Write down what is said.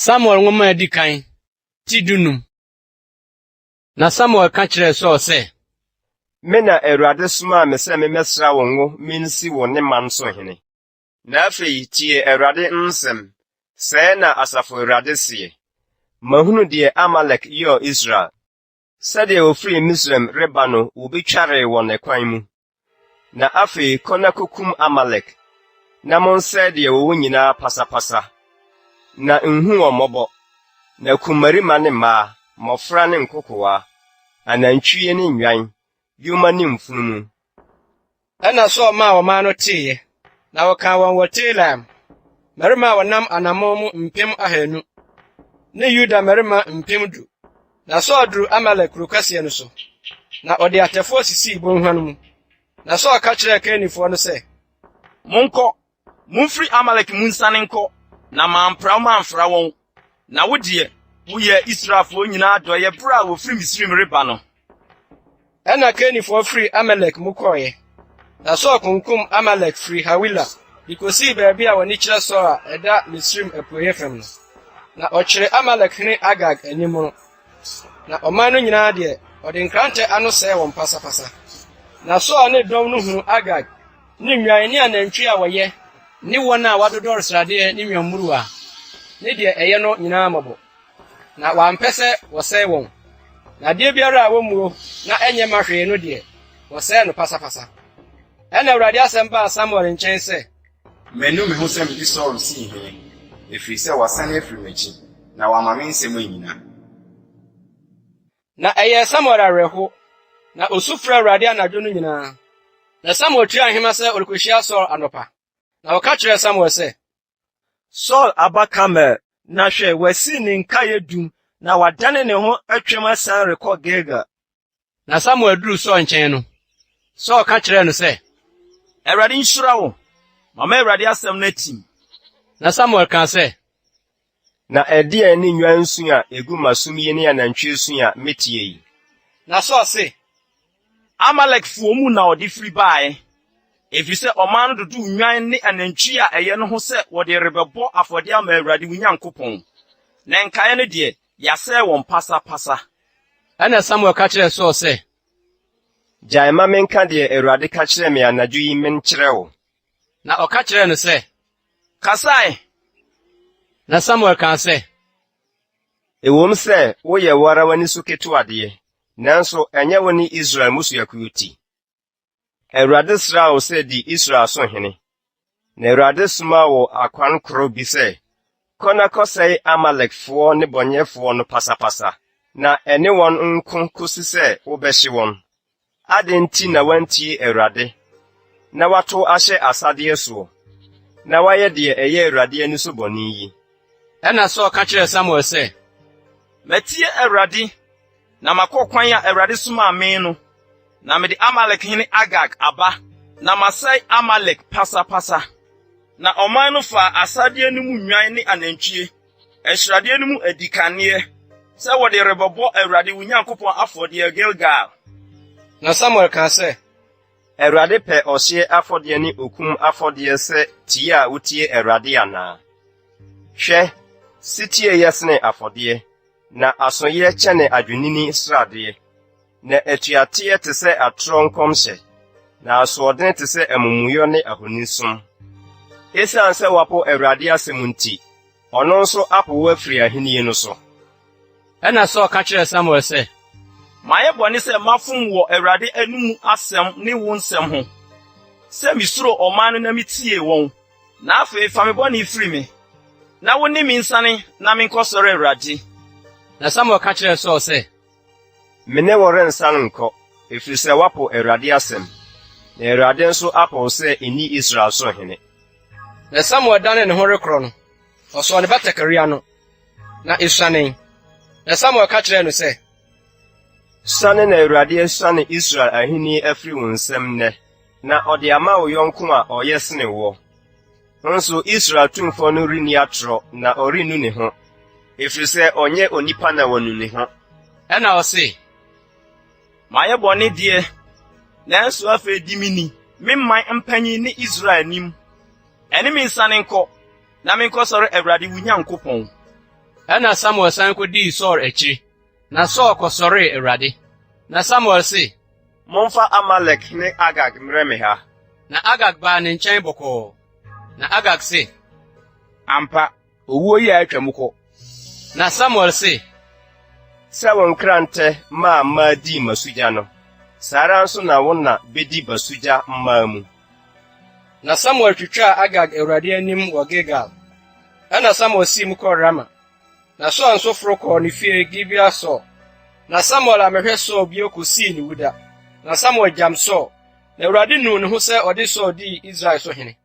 Samuel nwoma a edi kan, ti dunum. Na Samuel ka kyerɛɛ Saul sɛ, Me na Awurade somaa me sɛ memmɛsra wo ngo minsi wo ne man so hene. Na afei tie Awurade nsɛm, Sɛɛ na Asafo Awurade seɛ, Mahunu deɛ Amalek yɔɔ Israel, Sɛdeɛ wɔfirii Misraim reba no wobɛtwaree wɔn ɛkwan mu. Na afei kɔ na kɔkum Amalek, na monsɛe deɛ wɔwɔ nyinaa pasapasa, na nhu wɔn mmɔbɔ, na kum mmarima ne mmaa, mmɔfra ne nkokoaa, anantwie ne nnwan, yoma ne mfunumu. Ɛnna Saul maa ɔman no teeɛ, na wɔkaa wɔn wɔ Telaim, mmarima a wɔnam anammɔn mu 200,000 ne Yuda mmarima 10,000. Na Saul duruu Amalek kuro kɛseɛ no so, na ɔde atɛfoɔ sisii bɔnhwa no mu. Na Saul ka kyerɛɛ Kenifoɔ no sɛ, Monkɔ, momfiri Amalek mu nsiane nkɔ, na mampra mo amfra wɔn. Na wo deɛ, woyɛɛ Israelfoɔ nyinaa adɔeɛ berɛ a wɔfiri Misraim reba no. Ɛnna Kenifoɔ firii Amalek mu kɔeɛ. Na Saul kunkum Amalek firii Hawila de kɔsii baabi a w'ani kyerɛ Sur a ɛda Misraim apueeɛ fam no. Na ɔkyeree Amalek hene Agag animono. Na ɔman no nyinaa deɛ, ɔde nkrantɛ ano sɛee wɔn pasapasa. Na Saul ne dɔm no hunuu Agag ne nnwan ne anantwie a wɔyɛ ne wɔn a wɔadodɔre sradeɛ ne nnwammuruwa ne deɛ ɛyɛ no nyinaa mmɔbɔ. Na wɔampɛ sɛ wɔsɛe wɔn. Na adeɛ biara a wɔmmuo na ɛnyɛ mma hwee no deɛ, wɔsɛee no pasapasa. Ɛnna Awurade asɛm baa Samuel nkyɛn sɛ. Manu me ho sɛ mede Saulo sii hene, ɛfiri sɛ wasane afiri m'akyi, na wamma me nsɛm annyina. Na ɛyɛɛ Samuel awerɛho, na osu frɛɛ Awurade anadwo no nyinaa. Na Samuel tuaa nhema sɛ ɔrekohyia Saul anɔpa. Na ɔka kyerɛɛ Samuel sɛ, Saul aba Karmel, na hwɛ, wasi ne nkaeɛ dum, na wadane ne ho atwam asan rekɔ Gilgal. Na Samuel duruu Saul nkyɛn no, Saul ka kyerɛɛ no sɛ, Awurade nhyira wo. Mama Awurade asɛm no atim. Na Samuel kaa sɛ, Na ɛdeɛn ne nnwan su a ɛgu m'asom yi ne anantwie su a meteɛ yi? Na Saul se, Amalekfoɔ mu na ɔde firi baeɛ, ɛfiri sɛ ɔman no dodoo nnwan ne anantwie a ɛyɛ no ho sɛ wɔde rebɛbɔ afɔdeɛ ama Awurade wo Nyankopɔn, na nkaeɛ no deɛ, yɛasɛe wɔn pasapasa. Ɛnna Samuel ka kyerɛɛ Saul sɛ, Gyae ma menka deɛ Awurade ka kyerɛɛ me anadwo yi menkyerɛ wo. Na ɔka kyerɛɛ no sɛ, Kasa ɛ! Na Samuel kaa sɛ, Ɛwom sɛ woyɛ wo ara w'ani so ketewa deɛ, nanso ɛnyɛ wo ne Israel mmusuakuo ti. Awurade sraa wo sɛ di Israel so hene, na Awurade somaa wo akwan koro bi sɛ, 'Kɔ na kɔsɛe Amalekfoɔ nnebɔneyɛfoɔ no pasapasa, na ɛne wɔn nko kɔsi sɛ wobɛhye wɔn. Adɛn nti na woantie Awurade, na woatow ahyɛ asadeɛ soɔ, na woayɛ deɛ ɛyɛ Awurade ani so bɔne yi? Ɛnna Saul ka kyerɛɛ Samuel sɛ, Matie Awurade, na makɔ kwan a Awurade somaa me no, na mede Amalek hene Agag aba, na masɛe Amalek pasapasa. Na ɔman no faa asadeɛ no mu nnwan ne anantwie, ahyiradeɛ no mu adikanneɛ, sɛ wɔde rebɛbɔ Awurade wo Nyankopɔn afɔdeɛ Gilgal. Na Samuel kaa sɛ, Awurade pɛ ɔhyeɛ afɔdeɛ ne okum afɔdeɛ sɛ tie a wotie Awurade anaa? Hwɛ, setie yɛ sene afɔdeɛ, na asoyɛ kyɛne adwennini sradeɛ. Na atuateɛ te sɛ atorɔ nkɔmhyɛ, na asoɔden te sɛ amumuyɔ ne ahonisom. Esiane sɛ woapo Awurade asɛm nti, ɔno nso apo wo afiri ahenni no so. Ɛnna Saul ka kyerɛɛ Samuel sɛ, Mayɛ bɔne sɛ mafom wɔ Awurade anomu asɛm ne wo nsɛm ho, sɛ misuroo ɔman no na mitiee wɔn. Na afei fa me bɔne firi me, na wo ne me nsiane na menkɔsɔre Awurade. Na Samuel ka kyerɛɛ Saul sɛ, Me ne wo rensan nkɔ, ɛfiri sɛ woapo Awurade asɛm, na Awurade nso apo wo sɛ nni Israel so hene. Na Samuel danee ne ho rekorɔ no, ɔsɔɔ ne batakari ano, na esuanee. Na Samuel ka kyerɛɛ no sɛ, Suane na Awurade asuane Israel ahenni afiri wo nsam nnɛ, na ɔde ama wo yɔnko a ɔyɛ sene woɔ. Nso Israel Tumfoɔ no renni atorɔ na ɔrennu ne ho, ɛfiri sɛ ɔnyɛ onipa na wanu ne ho. Ɛnna ɔse, Mayɛ bɔne deɛ, nanso afei di me ni, me man mpanyin ne Israel anim. Ɛne me nsiane nkɔ, na menkɔsɔre Awurade wo Nyankopɔn. Ɛnna Samuel san kodii Saul akyiri, na Saul kɔsɔree Awurade. Na Samuel se, Momfa Amalek hene Agag mmrɛ me ha. Na Agag baa ne nkyɛn bɔkɔɔ. Na Agag se, Ampa, owuo yi a atwa mu kɔ. Na Samuel se, Sɛ wo nkrantɛ maa mmaa dii mmasugya no, saa ara nso na wo na bedi basugya mmaa mu. Na Samuel twitwaa Agag Awurade anim wɔ Gilgal. Ɛnna Samuel sii mu kɔɔ Rama. Na Saul nso foro kɔɔ ne fie Gibea Saul. Na Samuel ammɛhwɛ Saul bio kosii ne wuda. Na Samuel gyam Saul. Na Awurade nuu ne ho sɛ ɔde Saul dii Israel so hene.